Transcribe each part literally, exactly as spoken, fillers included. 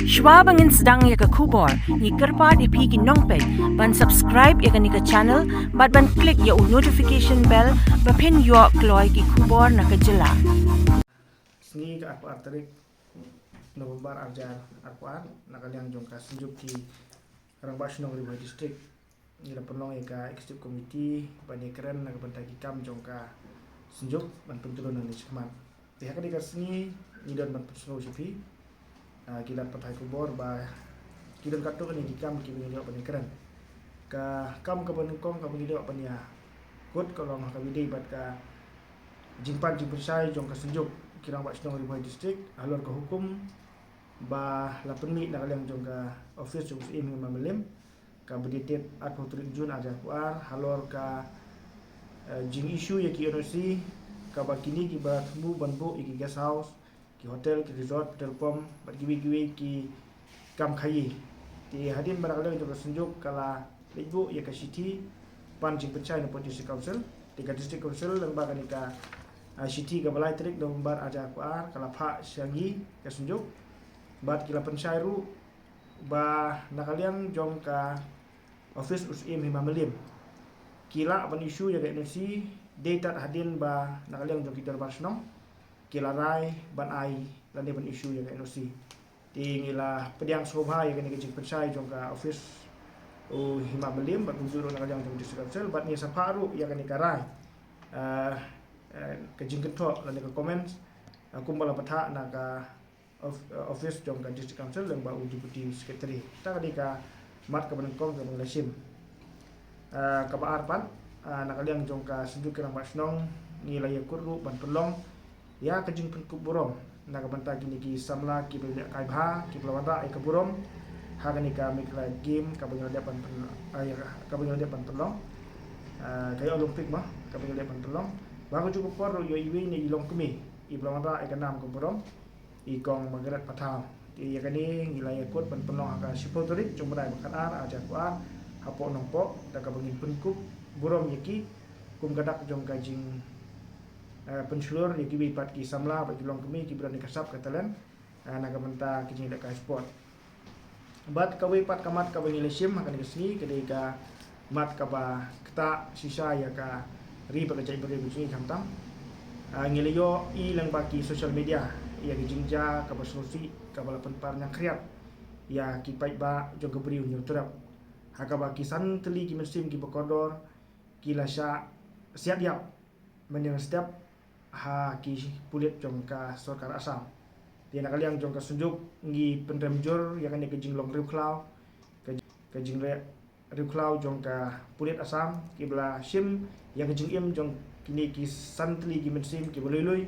Shwa ba ngin sdang ïa ka khubor, ngi kyrpad ïa phi ki nongpeit ban subscribe ïa kane ka channel bad ban click ïa u notification bell ba phin ïoh kloi ki khubor na ka jylla. Sngi ka arphew ar tarik November arhajar arphew ar, na ka liang jong ka Synjuk ki Rangbah Shnong Ri Bhoi District, ngi la pynlong ïa ka executive committee ban ïakren na ka bynta ki kam jong ka Synjuk ban pyntrei na ka liang jong ka. Te ha kane ka sngi ngi don ban pynsngew sha phi, ah, ki lad pathai khubor ba ki don katto katne ki kam kiba ngi la ïoh ban ïakren. Ka kam kaba nyngkong kaba ngi la ïoh ban ïakut ka long ha kaba ïadei bad ka jingpan jingpynshai jong ka Synjuk ki Rangbah Shnong Ri Bhoi District halor ka hukum ba la pynmih na ka liang jong ka office jong u Syiem Hima Mylliem, kaba dated arphew tarik June arhajar arphew ar halor ka, eh, jing issue ïa ki N O C, kaba kine kiba thmu ban buh ïa ki guest house, ki hotel, ki resort, petrol pump bad kiwei kiwei ki kam khaïi. Te hadien ba na ka liang jong ka Synjuk ka la leit buh ïa ka shithi pan jingpynshai na ka District Council. Te ka District Council lyngba kane ka, ah, shithi kaba lai tarik November arhajar arphew ar ka la phah sha ngi ka Synjuk bad ki la pynshai ruh ba na ka liang jong ka office u Syiem Hima Mylliem ki lah ban issue ïa ka N O C dei tad hadien ba na ka liang jong ki dorbar shnong ki la rai ban ai lane ban issue ïa ka N O C. Te ngi la pdiang sngewbha ïa kane ka jingpynshai jong ka office u Hima Mylliem bad kumjuh ruh na ka liang jong District Council bad ngi sa phah ruh ïa kane ka rai, eh, eh, ka jingkynthoh lane ka comments, eh, kumba la pathah na ka of-, eh, office jong ka District Council lyngba u Deputy Secretary. Te ka dei ka mat kaba nyngkong kaba ngi la shim. Ah, kaba ar pat, ah, na ka liang jong ka Synjuk ki Rangbah Shnong ngi la ïakut ruh ban pynlong ïa ka jingpynkup burom na ka bynta kine ki samla kiba leh kai bha kiba la wanrah ïa ka burom ha kane ka Meghalaya Game kaba ngi la dep ban pyn-, ah, ïa, kaba ngi la dep ban pynlong, ah, ka ïa Olympic ma kaba ngi la dep ban pynlong. Ba ha kajuh ka por ruh ïoh iwei na i longkmie iba la wanrah ïa ka nam ka burom, i Kong Margaret Pathaw. Te ïa kane ngi la ïakut ban pynlong ha ka shiphew tarik Jymmang ba khatar arhajar arphew ar hapoh Nongpoh da kaba ngin pynkup burom ïa ki kum ka dak jong ka jing, eh, pynshlur ïa kiwei pat ki samla bad ki longkmie kiba don ïa ka sap ka talent, eh, na ka bynta ka jingleh kai sport. Bad kawei pat ka mat kaba ngi la shim ha kane ka sngi ka dei ka mat kaba ktah shisha ïa ka ri bad ka jaitbynriew ka jong ngi khamtam. Ah, ngi la ïohi lyngba ki social media ïa ka jingjia kaba sngewsih kaba la pynpar ñiangkhriat ïa ki paidbah jong ka Bri u Hynñiewtrep, ha kaba ki san tylli ki mynsiem kiba kordor ki la shah siat ïap mynhynnin step ha ki pulit jong ka sorkar Assam. Te na ka liang jong ka Synjuk ngi pynrem jur ïa kane ka jinglong riewkhlaw, ka, ka jingreh riewkhlaw jong ka pulit Assam kiba la shim ïa ka jingim jong kine ki san tylli ki mynsiem kiba lui lui,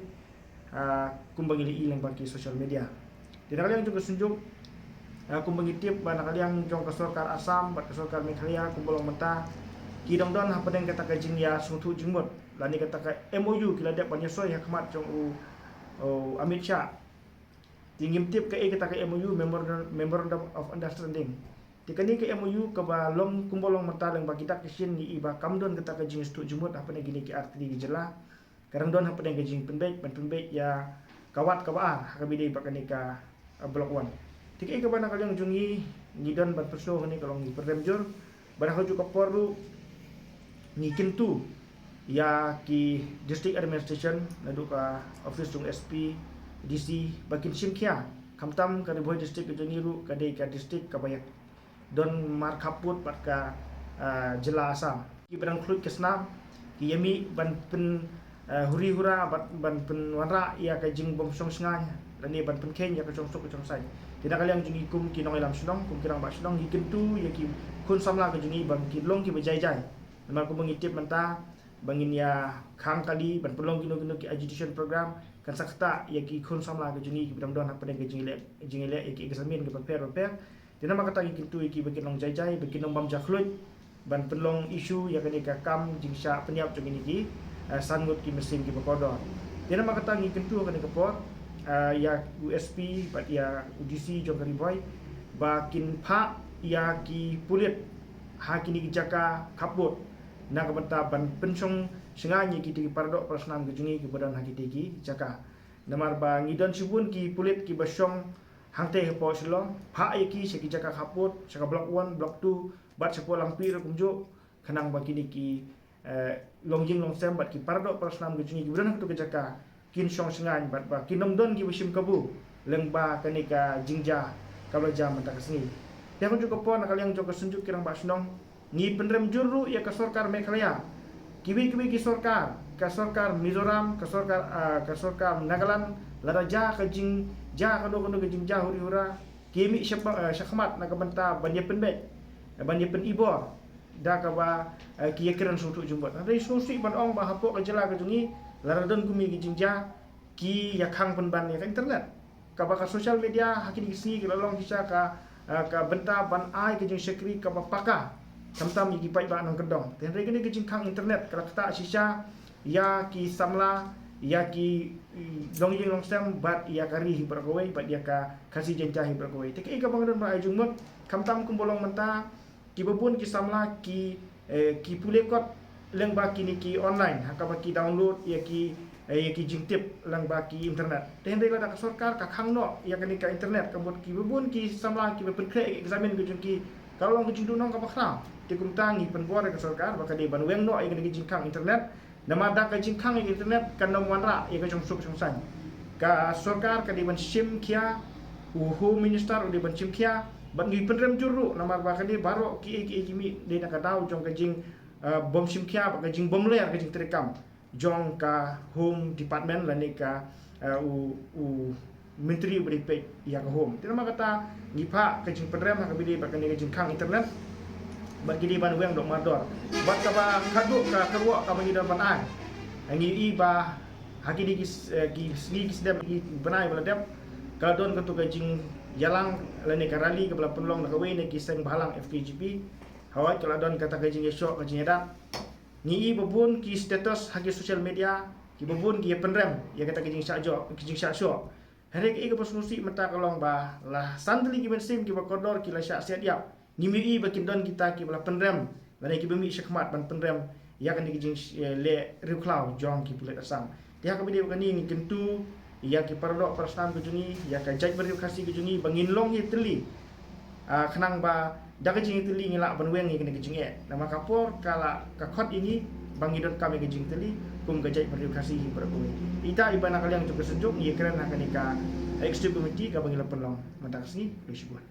ah, kumba ngi la i lyngba ki social media. Te na ka liang jong ka Synjuk, ah, kumba ngi tip ba na ka liang jong ka sorkar Assam bad ka sorkar Meghalaya kumba long mynta ki dang don hapdeng kata ka jingïasngewthuh jingmut lane kata ka M O U ki la dep ban ïasoi ha khmat jong u, u Amit Shah. Te ngim tip kaei kata ka M O U, Memorandum, Memorandum of Understanding. Te kane ka M O U kaba long kumba long mynta lyngba ki dak ki shin ngi i ba kam don kata ka jingïasngewthuh jingmut hapdeng kine ki artylli ki jylla. Ka dang don hapdeng ka jingpynbeit, ban pynbeit ïa ka wad kaba ar ha kaba ïadei bad kane ka, uh, Block One. Te kaei kaba na ka liang jong ngi ngi don ban pynsngew hangne ka long ngi pynrem jur bad ha kajuh ka por ruh ngi kyntu ïa ki District Administration naduh ka office jong S P, D C ba kin shim khia. Khamtam ka Ri Bhoi District ka jong ngi ruh ka dei ka district kaba ïa don markhappud bad ka, ah, jylla Assam. Kiba dang khluit ka snam ki ïa mih ban pyn, ah, huri hura bad ban pynwanrah ïa ka jingbymshongshngaiñ lane ban pynkheiñ ïa ka shongsuk ka shongsaiñ. Te na ka liang jong ngi kum ki nongïalam shnong, kum ki rangbah shnong, ngi kyntu ïa ki khun samla ka jong ngi ba kin long kiba jai jai. Namar kumba ngi tip mynta ba ngin ïa khang kali ban pynlong kino kino ki agitation program, kan sa ktah ïa ki khun samla ka jong ngi kiba dang don hapdeng ka jingïaleh, jingïaleh ïa ki examin kiba pher ba pher. Te namar kata ngi kyntu ïa ki ba kin long jai jai, ba kin long bam jakhluit ban pynlong issue ïa kane ka kam jingshah pynïap jong kine ki, eh, san ngut ki mynsiem kiba kordor. Te namar kata ngi kyntu ha kane ka por, eh, ïa u S P bad ïa u D C jong ka Ri Bhoi ba kin phah ïa ki pulit ha kine ki jaka khappud na ka bynta ban pynshongshngaiñ ïa kita ki paradoh parasnam ka jong ngi kiba don ha kita ki jaka. Namar ba ngi don shibun ki pulit kiba shong hangtei hapoh Shillong, phah ïa ki sha ki jaka khappud, sha ka Block One, Block Two, bad shapoh Langpih ruh kumjuh, khnang ba kine ki, eh, longïing longsem bad ki paradoh parasnam ka jong ngi kiba don ha katu ka jaka kin shong shngaiñ bad ba kin ym don kiba shim kabu lyngba kane ka jingjia kaba la jia mynta ka sngi. Te ha kajuh ka por, na ka liang jong ka Synjuk Ki Rangbah Shnong, ngi pynrem jur ruh ïa ka sorkar Meghalaya, kiwei kiwei ki sorkar, ka sorkar Mizoram, ka sorkar, ah, ka sorkar Nagaland, lada jia ka jingjia kano kano ka jingjia huri hura, ki mih sha, eh, shakhmat na ka bynta ban ïa pynbeit, ban ïa pynibor da kaba, eh, ki ïa kren sngewthuh jingmut. Hynrei sngewsih ban ong ba hapoh ka jylla ka jong ngi, lada don kum kine ki jingjia, ki ïa khang pynban ïa ka internet. Kaba ka social media ha kine ki sngi ki la long shisha ka, eh, ka bynta ban ai ka jingshakri kaba paka, khamtam ïa ki paidbah nongkyndong. Te hynrei kane ka jingkhang internet ka la ktah shisha ïa ki samla, ïa ki, mm, longïing longsem bad ïa ka ri hi baroh kawei bad ïa ka Khasi Jaiñtia hi baroh kawei. Te kaei kaba nga don ban ai jingmut, khamtam kumba long mynta, kiba bun ki samla ki, eh, ki pule kot lyngba kine ki online, ha kaba ki download ïa ki, eh, ïa ki jingtip lyngba ki internet. Te hynrei lada ka sorkar ka khang noh ïa kane ka internet, ka mut kiba bun ki samla kiba pynkhreh ïa ka eksamin ka jong ki, ka la long ka jingduhnong kaba khraw. Te kumta ngi pynbor ïa ka sorkar ba ka dei ban weng noh ïa kane ka jingkhang internet. Namar da ka jingkhang ïa ka internet kan ym wanrah ïa ka jingsuk jingsaiñ. Ka sorkar ka dei ban shim khia, u Home Minister u dei ban shim khia, bad ngi pynrem jur ruh namar ba ka dei baroh kiei kiei ki mih dei na ka daw jong ka jing, eh, bym shim khia bad ka jingbymler ka jingtreikam jong ka Home Department lane ka, eh, u, u Myntri uba dei peit ïa ka Home. Te namar kata ngi phah ka jingpynrem ha kaba ïadei bad kane ka jingkhang internet bad ki dei ban weng doh mardor. Bad kaba khatduh ka kyrwoh kaba ngi don ban ai, ngi ïohi ba ha kine ki s-, eh, ki sngi ki snem, ki bnai ba la dep, ka la don katu ka jingïalang lane ka rally kaba la pynlong na kawei na ki seng bhalang F K J P. Hawai ka la don kata ka jingïashoh ka jingïadat. Ngi ïohi ba bun ki status ha ki social media, kiba bun ki ïa pynrem ïa kata ka jingshah joh, ka jingshah shoh. Hynrei kaei kaba sngewsih mynta ka long ba la san tylli ki mynsiem kiba kordor ki la shah siat ïap. Ngim ïohi ba kin don kita kiba la pynrem lane kiba mih shakhmat ban pynrem ïa kane ka jing, eh, leh riewkhlaw jong ki pulit Assam. Te ha kaba ïadei bad kane ngi kyntu ïa ki paradoh parasnam ka jong ngi, ïa ka jaitbynriew Khasi ka jong ngi ba ngin long ïatylli, ah, khnang ba da ka jingïatylli ngi lah ban weng ïa kane ka jingeh. Namar ka por ka la, ka khot ïa ngi ba ngi donkam ïa ka jingïatylli kum ka jaitbynriew Khasi hi baroh kawei. Ita iba na ka liang jong ka Synjuk ngi ïakren ha kane ka Executive Committee kaba ngi la pynlong mynta ka sngi. Khublei shibun.